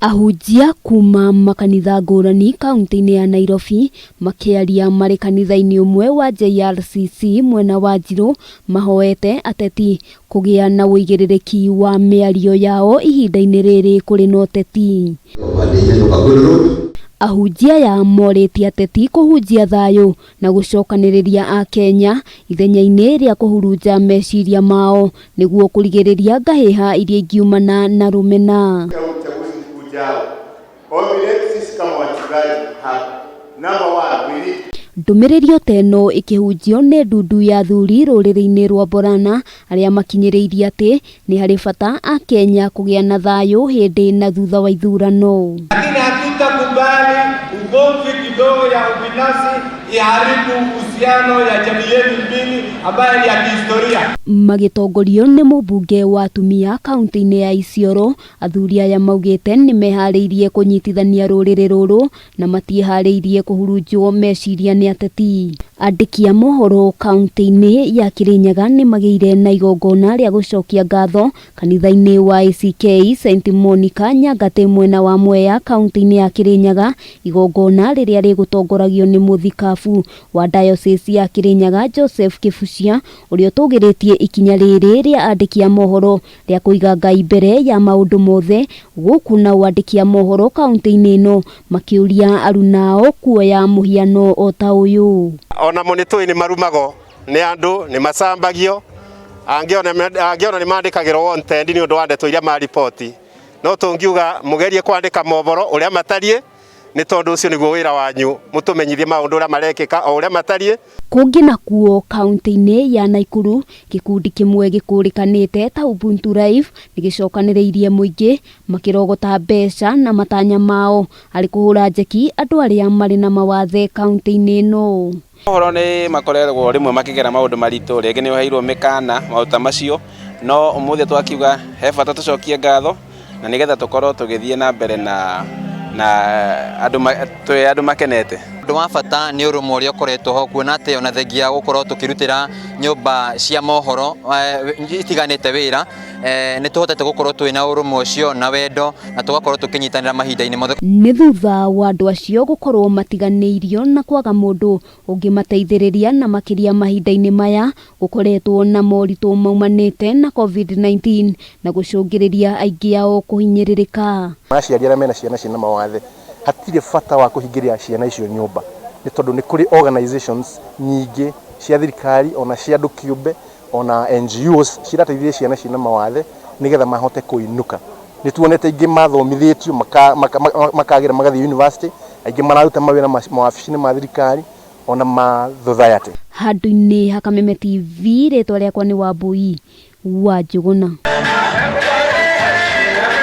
Ahunjia kuma makanitha ngũrani kaunti-inĩ ya Nairobi makĩaria marĩ kanitha-inĩ ũmwe wa JRCC mwena wa Njirũ mahoete ateti kũgĩa na ũigĩrĩrĩki wa mĩario yao ihinda-inĩ rĩrĩ kũrĩ na ũteti. Ahunjia aya morĩtie ateti kũhunjia thayũ na gũcokanĩrĩria Akenya ithenya-inĩ rĩa kũhurunja meciria mao nĩguo kũrigĩrĩria ngahĩha iria ingiumana na rũmena. Uchaguzi ujao. Ombi letu sisi kama wachungaji hapa, number one, we need Ndũmĩrĩri o ta ĩno ĩkĩhunjio nĩ ndundu ya athuri rũrĩrĩ-inĩ rwa Borana arĩa makinyĩrĩirie atĩ nĩ harĩ bata Akenya kũgĩa na thayũ hĩndĩ na thutha wa ithurano. Lakini hatutakubali ugomvi kidogo ya ubinafsi iharibu uhusiano ya jamii yetu mbili ambayo ni ya kihistoria. Magĩtongorio nĩ mũmbunge wa atumia kaunti-inĩ ya Isiolo, athuri aya maugĩte nĩ meharĩirie kũnyitithania rũrĩrĩ rũrũ na matiĩharĩirie kũhurunjwo meciria nĩ ateti. Andĩki a mohoro kaunti-inĩ ya Kirinyaga nĩ magĩire na igongona rĩa gũcokia ngatho kanitha-inĩ wa ACK St Monica Nyangatĩ mwena wa Mwea kaunti-inĩ ya Kirinyaga, igongona rĩrĩa rĩgũtongoragio nĩ mũthikabu wa Diocese ya Kirinyaga Joseph Kĩbucia ũrĩa ũtũgĩrĩtie ikinya rĩrĩ rĩa andĩki a mohoro rĩa kũiga Ngai mbere ya maũndũ mothe gũkũ nao andĩki a mohoro kaunti-inĩ ĩno makĩũria arunao kuoya mũhiano o ta ũyũ. Onamo nĩ tũĩ nĩ marumagwo nĩ andũ, nĩ macambagio, angĩ ona nĩ mandĩkagĩrwo wanted nĩ ũndũ wa ndeto iria mariboti. No tũngiuga mũgerie kwandĩka mohoro ũrĩa matariĩ nĩ tondũ ũcio nĩguo wĩra wanyu, mũtũmenyithie maũndũ ũrĩa marekĩka o ũrĩa matariĩ. Kũngĩ nakuo kaunti-inĩ ya Naikuru gĩkundi kĩmwe gĩkũrĩkanĩte ta Ubuntu Life nĩgĩcokanĩrĩirie mũingĩ makĩrogota mbeca na matanya mao harĩ kũhũra njeki andũ arĩa marĩ na mawathe kaunti-inĩ ĩno. Mohoro nĩ makoragwo rĩmwe makĩgera maũndũ maritũ, rĩngĩ nĩ ũheirwo mĩkana maũndũ ta macio, no ũmũthĩ twakiuga he bata tũcokie ngatho na nĩgetha tũkorwo tũgĩthiĩ na mbere na na andũ twĩ andũ makenete. Ũndũ wa bata nĩ ũrũmwe ũrĩa ũkoretwo ho, kuona atĩ ona thengia gũkorwo tũkĩrutĩra nyũmba cia mohoro itiganĩte wĩra, nĩ tũhotete gũkorwo twĩna ũrũmwe ũcio na wendo na tũgakorwo tũkĩnyitanĩra mahinda-inĩ mothe. Nĩ thutha wa andũ acio gũkorwo matiganĩirio na kwaga mũndũ ũngĩmateithĩrĩria na makĩria mahinda-inĩ maya gũkoretwo na moritũ maumanĩte na COVID-19 na gũcũngĩrĩria aingĩ ao kũhinyĩrĩrĩka. Aciari arĩa mena ciana ciĩna mawathe hatirĩ bata wa kũhingĩria ciana icio nyũmba nĩ tondũ nĩ kũrĩ organizations nyingĩ cia thirikari ona cia andũ kĩũmbe ona NGOs cirateithia ciana ciĩna mawathe nĩgetha mahote kũinũka. Nĩ tuonete aingĩ mathomithĩtio makagĩra magathiĩ university, aingĩ mararuta mawĩra mawabici-inĩ ma thirikari ona ma society. Handũ-inĩ ha Kameme TV, rĩtwa rĩakwa nĩ Wambui wa Njũgũna.